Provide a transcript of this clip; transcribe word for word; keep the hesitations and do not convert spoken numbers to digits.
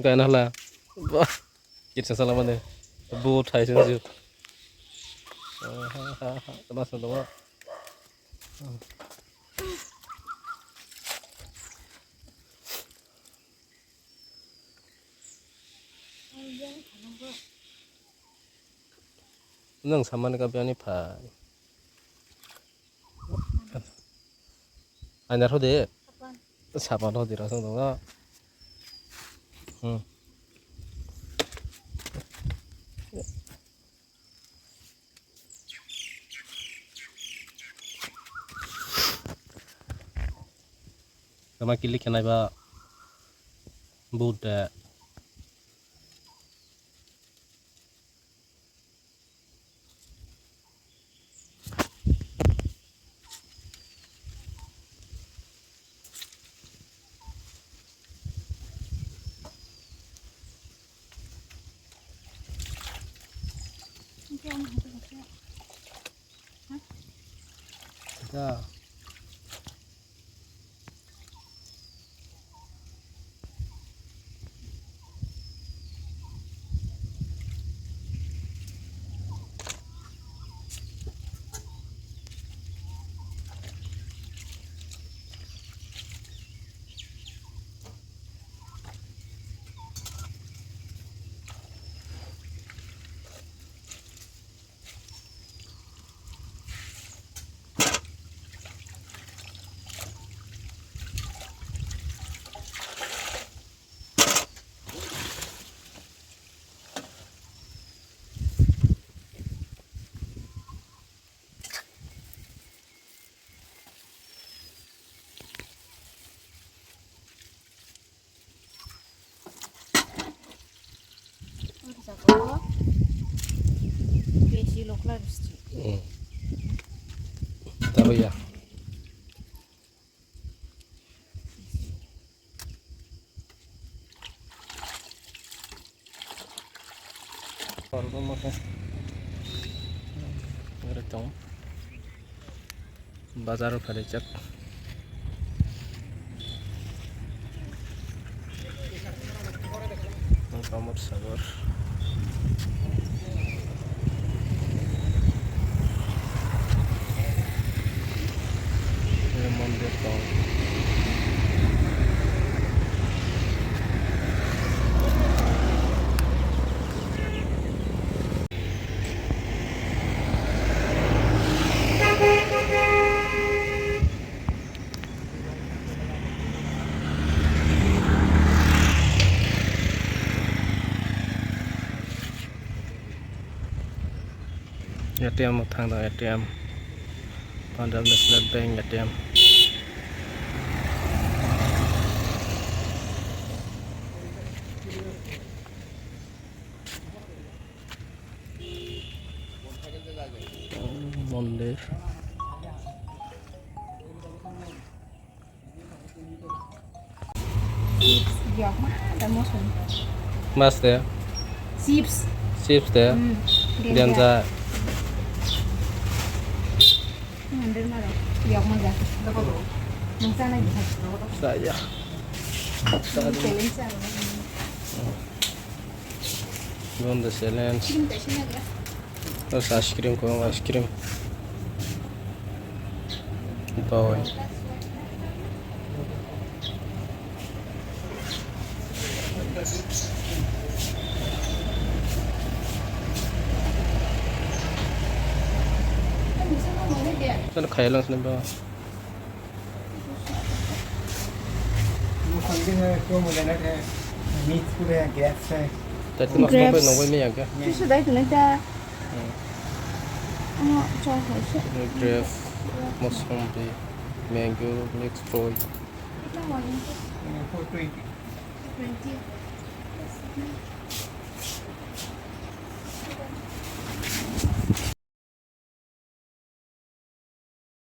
Kaya na hala. Bah. Kirsa sala mane. Bu thai se ju. Aha, ha, ha. Tama sa dong. Nwng samani ka biyani phai. Aina rw de. Sapan rw de rw song dong. Hmm. Tama kilik khe nai ba. Buddha. Besi lokla bisti. Hmm. Tahu ya. Kormo khe ore tong bazar o pharijak. Pamod Sagar. Mondir tong. A T M o thang do, A T M. Punjab National Bank A T M. Mondir. Chips, yok ma, da moson. Mas de? Chips. Chips de? Hmm, densa. Densa. Hmm, den maro. Yok ma ja. Nang sana bisa. Saya. Hmm, challenge sana. Bunda challenge. Chicken ta sina ga. Terus ice cream, kau ice cream. Doi. Sana khaya lang sana ba. Mosambi hai, kau mujana hai, meat pura gas hai. Tadi mas Grapes. Nongbai, nongbai meyang kah? Susu dai tunai ta. Hmm. Ano, chao hai se. Grape, mosambi, mango, mix fruit. Kitna huwa? Four twenty. Twenty.